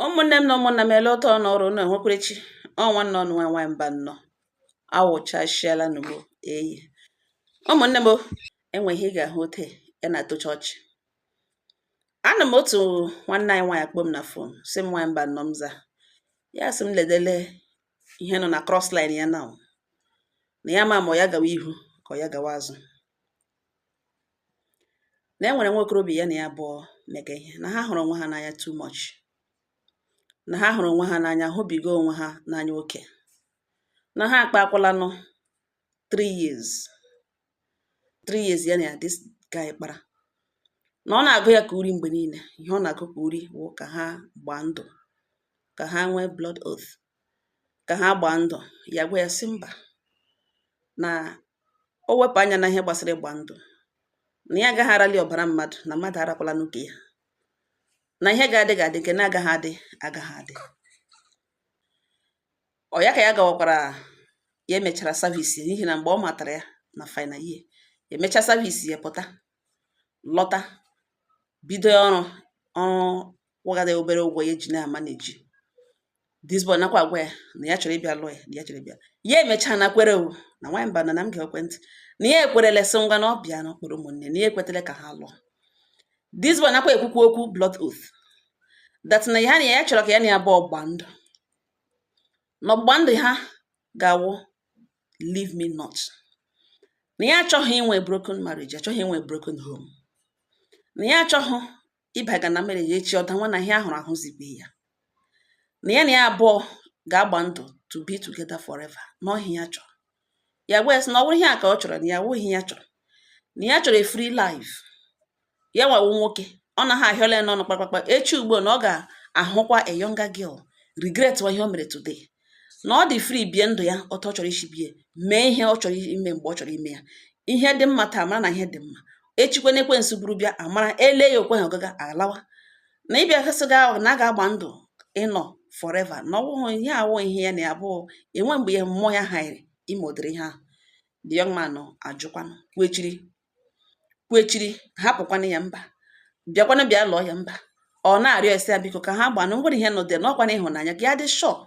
Ụmụnne m na ụmụnna m, ele ụtọ n'ọrụ unu enwekwerechi ọnwa nnọọ nwa nwaanyị mba nnọọ awụchasịala n'ugbo eyi. Ụmụnne m, enwe ihe ị ga-ahụ ote ya na-atocha ọchị. Ana m otu nwanne anyị nwaanyị akpọ m na phone, sị m, "Nwaanyị mba nnọọ." M za ya, sị m ledele ihe nọ na cross line ya na na ya ma ma ọ ya gawa ihu ka ọ ya gawa azụ, na e nwere nwa okorobịa ya na ya abụọ mega ihe, na ha hụrụ onwe ha n'anya too much, na ha hụrụ onwe ha n'anya, hụbiga onwe ha n'anya oke, na ha akpakwalanụ 3 years, 3 years ya na ya this guy kpara, na ọ na-agụ ya ka uri mgbe niile. Ihe ọ na-agụ ka uri wụ ka ha gbaa ndụ, ka ha nwee blood oath, ka ha gbaa ndụ. Ya gwa ya sị mba, na o wepụ anya na ihe gbasara ịgba ndụ, na ya agaghị arali ọbara mmadụ, na mmadụ arakwala n'uke ya, na ihe ga-adị ga-adị, nke na-agaghị adị agaghị adị. Ọ ya ka ya gawakwara. Ya emechara service, n'ihi na mgbe ọ matara ya na final year, emecha service ya, pụta, lọta, bido ọrụ, ọrụ kwụgada obere ụgwọ ya eji na-amaneji. This boy nakwa agwa ya na ya chọrọ ịbịa lụọ ya, na ya chọrọ ịbịa. Ya emechaa na kwere o na nwaanyị mba na m ga ekwentị na ya ekwerele, sị ngwa, na ọ bịa n'okporo ụmụnne, na ya ekwetele ka ha lụọ. This boy nakwa ekwukwu okwu blood oath, that na ya na ya chọrọ ka ya na ya bụ ọgba ndụ, na ọgbụgba ndụ ha ga-awụ leave me not, na ya achọghị inwe broken marriage, achọghị inwe broken home, na ya achọghị ịbaga na marriage echi ọda nwa na ihe ahụrụ ahụzigbe ya, na ya na ya abụọ ga-agba ndụ to be together forever, na ọhịa ya chọrọ. Ya gwa ya sị na ọ bụrụ ihe a ka ọ chọrọ, na ya awụghị ihe ya chọrọ, na ya chọrọ a free life. Ya nwawu nwoke ọ naghị ahịọla ya n'ọnụ kpakpakpa echi ugbu a na ọ ga-ahụkwa a younger girl, regret ihe o mere today, na ọ dị free, bie ndụ ya otu ọ chọrọ isi bie, mee ihe ọ chọrọ ime mgbe ọ chọrọ ime ya. Ihe dị mma taa, mara na ihe dị mma echikwa na ekwensu buru bịa, amara ele ya okwe ha ọgaga alawa na ịbịa kasị ga na a ga-agba ndụ ịnọ forever, na ọwụghị ihe awụ ihe ya na ya abụọ enwe mgbe ya mmụọ ya haịrị ime ụdịrị ihe ahụ. The young man ajụkwanụ, kwechiri kwechiri, hapụkwanụ ya mba, bịakwanụ bịa lụọ ya mba. Ọ na-arịọ esi ya biko ka ha gbaa na ngwere ihe nọ dị n'ọkwa na ịhụnanya, ka ya dị sure,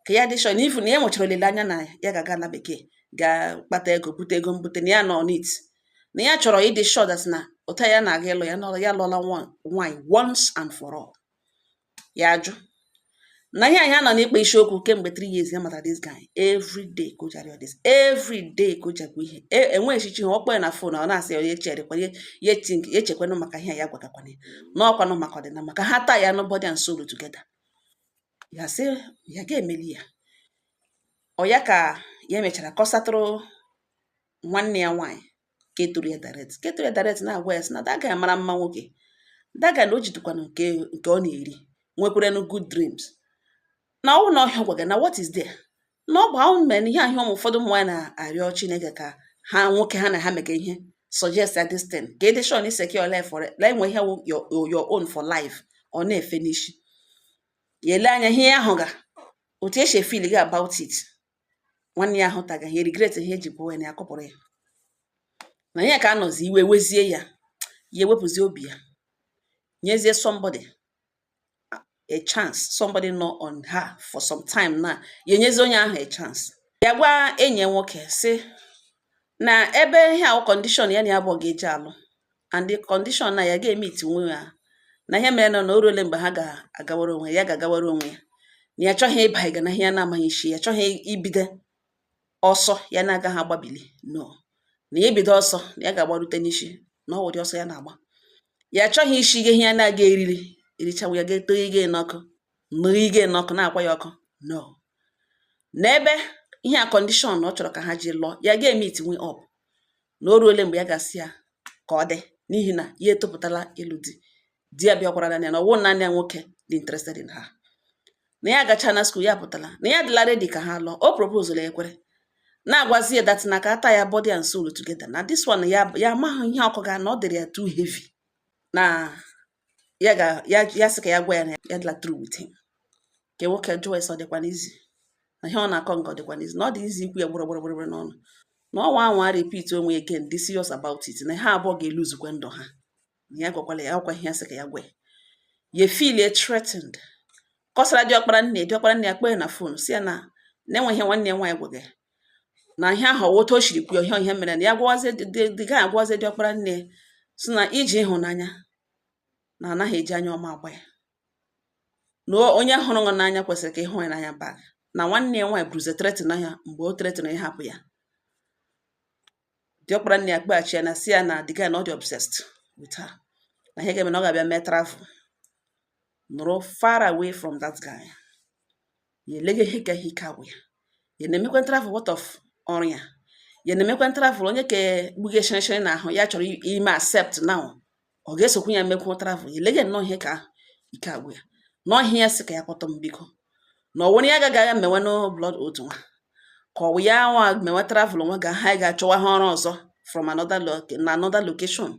ka ya dị sure na ifu na ya nwechara olileanya na ya ga-aga ala bekee, ga kpata ego, bute ego mbute, na ya nọ on it, na ya chọrọ ịdị sure that na ụta ya na-aga ịlụ ya, nọ ya lụọla nwaanyị once and for all. Ya ajụ na ihe anyị nọ n'ikpe isiokwu kemgbe 3 years ya mata this guy. Every day ka o ji arịọ this, every day ka o ji agwa ihe enwe echichi ha ọkpọ ya na phone, ọ na-asị ya echerekwa ya, ya think, ya echekwanụ maka ihe ya gwagakwana ya na ọkwanụ maka ọdịna maka ha taa ya nụ body and soul together. Ya sị ya ga-emeli ya. Ọ ya ka ya mechara kọsatụrụ nwanne ya nwaanyị ka etoro ya direct, ka etoro ya direct, na-agwa ya sị na that guy mara mma nwoke, that guy na o jidekwanụ nke ọ na-eri, nwekwaranụ good dreams, na ọwụ na ọhịa gwaga na what is there, na ọ bụ ahụ mere ihe ahụ. Ụmụ ụfọdụ ụmụ nwaanyị na-arịọ Chineke ka ha nwoke ha na ha mega ihe, suggest ya this thing, ka ịdị sure na secure life for la enwe ihe wụ your own for life. Ọ na-efe n'isi ya, ele anya ihe ahụ ga otu esi efeel gị about it. Nwanne ya ahụtaga ihe, regret ihe eji kwuo ya na ya kọpụrụ ya na ihe ka anọzi iwe wezie ya, ya ewepụzi obi ya, nyezie somebody a chance, somebody nọ on her for some time now, ya enyezi onye ahụ a chance. Ya gwa enyi ya nwoke sị na ebe ihe ahụ condition ya na ya abụọ ga-eji alụ, and the condition na ya ga-emeet nwe ya, na ihe mere nọ na o ruole mgbe ha ga-agawara onwe ya, ga-agawara onwe ya, na ya achọghị ịba na ihe ya na-amaghị isi ya, achọghị ibido ọsọ ya na-agaghị agbabili, no, na ya ebido ọsọ na ya ga-agbarute n'isi, na ọ wụdị ọsọ ya na-agba. Ya achọghị ishi ihe ya na-aga eriri erichawa, ya ga-eto ige n'ọkụ, nụrụ ige n'ọkụ, na-akwa ya ọkụ, no, n'ebe ihe a condition ọ chọrọ ka ha ji lụọ, ya ga-emeet nwe up, na o ruole mgbe ya ga-asị ya ka ọ dị, n'ihi na ya etopụtala ịlụ di. Di ya bịakwara naanị ya, na ọwụ naanị ya nwoke dị interested in her, na ya agacha na school ya pụtala, na ya adịla ready ka ha lụọ. O propose la, ekwere, na-agwazi ya that na ka ata ya body and soul together, na this one ya ya amaghị ihe ọkụ ga na ọ dịrị ya too heavy, na ya ga ya ya sị ka ya gwa ya na ya dịla through with him. Nke nwoke jụọ ese, ọ dịkwa n'izi na ihe ọ na-akọ nke ọ dịkwa n'izi, na ọ dị izi ikwu ya gbụrụ gbụrụ gbụrụ n'ọnụ, na ọnwa anwa repeat onwe again, dị serious about it, na ha abụọ ga-eluzukwe ndụ ha, na ya gwakwala ya ọkwa ihe ya sị ka ya gwa ya. Ya feel threatened. Kọsara diọkpara nne, diọkpara nne ya kpọọ ya na phone, si ya na enwe ihe nwanne ya nwaanyị gwaga ya, na ihe ahụ ọwụ otu o shiri kwuo ihe mere na ya gwawazie the guy, agwawazie diọkpara nne si na iji ịhụnanya na anaghị eji anya ọma agba ya, na onye hụrụ ṅụ n'anya kwesịrị ka ịhụ ya n'anya back, na nwanne ya nwaanyị buruzie threaten ya mgbe o threaten ịhapụ ya. Diọkpara nne ya kpeghachi ya na si ya na the guy na ọ dị obsessed with her, na ihe ga-eme na ọ ga-abịa mee travel nọrọ far away from that guy. Ya elega ihe ka ihe ike agwụ ya, ya na-emekwa travel, what of ọrụ ya, ya na-emekwa travel, onye ka gbuge shịrịshịrị n'ahụ ya chọrọ ime accept now, ọ ga-esokwu ya mekwu travel. Ya elega nnọọ ihe ka ike agwụ ya n'ọhịa, ya sị ka ya kpọtọ m biko, na ọ nwere ya agaghị agha mewe no blood otu nwa, ka ọ wụ ya nwa mewe travel nwa ga ha ga-achọwa ha ọrụ ọzọ from another na another location,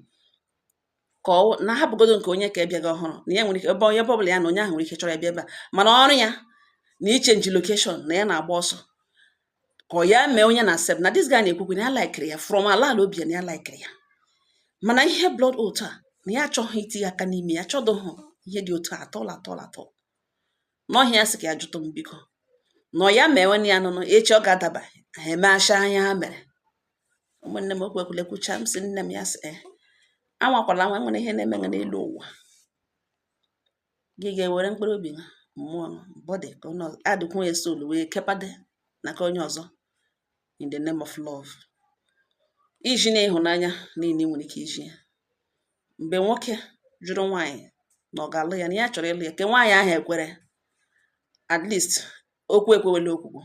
ka ọ na hapụgodo nke onye ka ịbịaghị ọhụrụ, na ya nwere ike ebe onye ọbụla ya na onye ahụ nwere ike chọrọ ya bịa ebe a, mana ọrụ ya na ichange location na ya na-agba ọsọ, ka ọ ya mee onye na accept na this guy na-ekwukwe na ya likere ya from ala ala obi ya, na ya likere ya, mana ihe blood oath a na ya achọghị itinye aka n'ime ya, achọdụghị ihe dị otu a atọl atọl atọl n'ọhịa. Ya sị ka ya jụtụ m biko, na ọ ya mewe ya nụnụ echi ọ ga-adaba ha emeasha anya ha mere. Ụmụnne m, okwu ekwule kwucha, m sị nne m, ya sị e anwakwala anwa nwere ihe na-eme n'elu ụwa, gị ga-ewere mkpụrụ obi ha, mmụọ, body, ka ọ adịkwu ya soul wee kepade na ka onye ọzọ in the name of love. Iji na ịhụnanya niile ị nwere ike iji ya mgbe nwoke jụrụ nwaanyị na ọ ga-alụ ya, na ya chọrọ ịlụ ya, ke nwaanyị ahụ ekwere, at least okwu ekwewela okwukwu.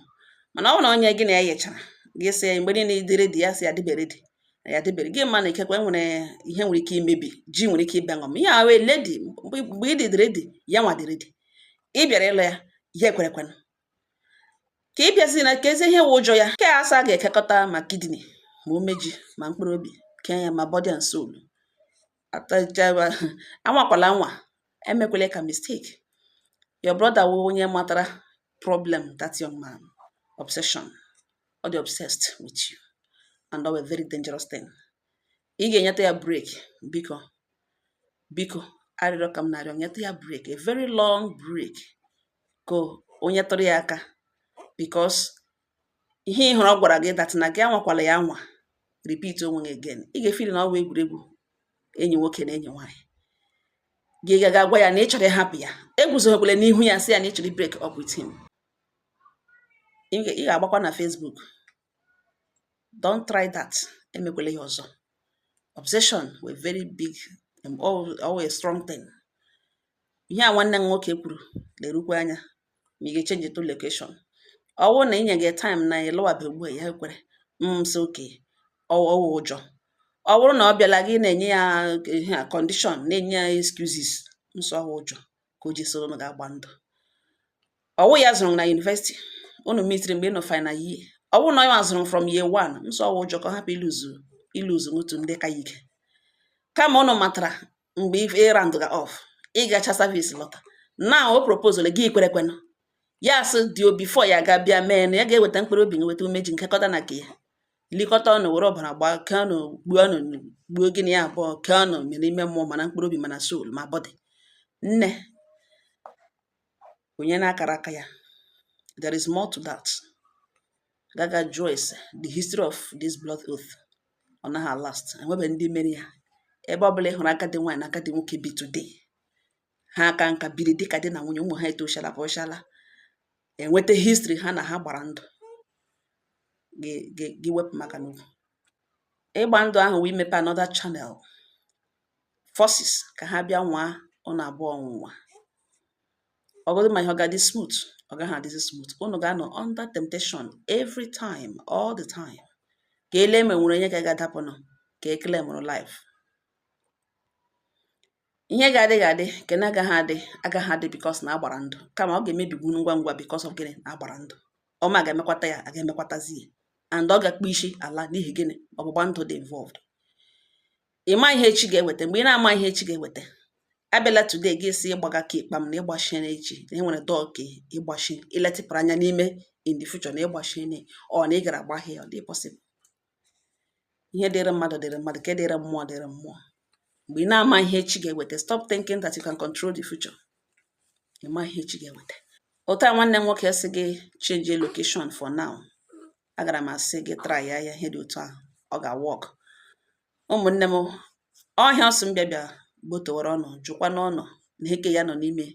Mana ọ bụrụ na onye gị na ya yechara gị sị ya mgbe niile ịdị ready, ya sị ya dịbe ready na ya dịbere gị, ma na ikekwe nwere ihe nwere ike imebi ji, nwere ike ịbịa ṅụm ihe ahụ lady. Mgbe ị dị ready, ya nwa dị ready, ị bịara ịlụ ya, ya ekwerekwenụ ka ị bịazi na ka ezi ihe wụ ụjọ ya ke asa ga-ekekọta ma kidney, ma umeji, ma mkpụrụ obi, kee ya ma body and soul atacha. Anwakwala nwa, emekwele ka mistake. Your brother wụ onye matara problem that young man, obsession, ọ dị obsessed with you and ọ a very dangerous thing. Ị ga-enyeta ya break, biko, biko, arịrịọ ka m na-arịọ, nyeta ya break, a very long break, ka onye tụrụ ya aka, because ihe ị hụrụ ọ gwara gị that na gị anwakwala ya anwa repeat onwe gị again, ị ga-efeel na ọ bụ egwuregwu enyi nwoke na enyi nwaanyị. Gị ga gwa ya na ị chọrọ ịhapụ ya, egwuzoghịkwala n'ihu ya sị ya na ị chọrọ break up with him. Ị ga-agbakwa na Facebook. Don't try that, emekwala ya ọzọ. Obsession were very big, always strong thing. Ihe a nwanne m nwoke kwuru lerukwa anya ma ị ga-echange to location. Ọ bụrụ na ị nye gị time na ịlụwabe ugbu a, ya ekwere m sị oke ọwụ ụjọ. Ọ bụrụ na ọ bịala gị na-enye ya ihe a condition, na-enye ya excuses, nsọ ọwụ ụjọ ka o ji soro unu ga-agba ndụ. Ọwụ ya zụrụ na university unu meetiri mgbe ị nọ final year, ọ bụrụ na ọ ya zụrụ from year one, nsọ ọwụ ụjọ ka ọ hapụ ịlụzu ịlụzu otu ndị ka ya ike. Kama unu matara mgbe ị round ga off, ịgacha service lọta, now o proposal gị kwerekwenụ, ya sị dị o before ya ga bịa mee na ya ga-eweta mkpụrụ obi, weta umeji nkekọta na nke ya, likọta ọnụ, were ọbara gbaa kee ọnụ, gbuo ọnụ, gbuo gịnị ya abụọ kee ọnụ mere ime mmụọ, mana mkpụrụ obi, mana soul, ma body. Nne, onye na-akara aka ya, there is more to that. Gaga jụọ ese the history of this blood oath. Ọ naghị last, enwebe ndị mere ya. Ebe ọbụla ị hụrụ agadi nwaanyị na agadi nwoke bi today, ha aka nka biri dịka di na nwunye, ụmụ ha etochala pụchala, enweta history ha na ha gbara ndụ gị gị wepụ maka n'ugwu ịgba ndụ ahụ wee imepe another channel forces ka ha bịa nwaa ụnụ abụọ ọnwụnwa. Ọgọdụ ma ihe ọ ga-adị smooth, ọ gaghị adịzi smooth. Unu ga-anọ under temptation every time, all the time, ka ele ma enwere onye ka ga-adapụnụ ka ekele mụrụ life. Ihe ga-adị ga-adị, nke na agaghị adị agaghị adị, because na agbara ndụ. Kama ọ ga-emebigbu ngwa ngwa. Because of gịnị? Na agbara ndụ ọma ga-emekwata ya, aga emekwatazi ya, and ọ ga-akpụ isi ala. N'ihi gịnị? Ọgbụgba ndụ dị involved. Ịma ihe echi ga-eweta. Mgbe ị na-ama ihe echi ga-eweta, abịala today gị sị ịgbaga ka ịkpam na ịgbachie echi, na e nwere dọọ ka ịgbachi iletịpụrụ anya n'ime in the future na ịgbachie ọ na ị gara agbahie, ọ dị possible. Ihe dịrị mmadụ dịrị mmadụ, nke dịrị mmụọ dịrị mmụọ. Mgbe ị na-ama ihe echi ga-eweta, stop thinking that you can control the future. Ị ma ihe echi ga-eweta. Otu a nwanne m nwoke sị gị change location for now, agara m asị gị try ya ya ihe dị otu ahụ, ọ ga-work. Ụmụnne m, ọhịa ọsọ m bịa bịa gbotowara ọnụ, jụkwa n'ọnụ na eke ya nọ n'ime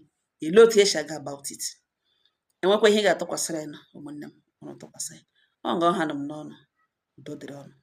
ele otu esi aga about it. Enwekwa ihe ị ga-atụkwasịrị ya na ụmụnne m, ụnụ tụkwasị ya. Ọ nga ọha nọ m n'ọnụ. Udo dịrị ọnụ.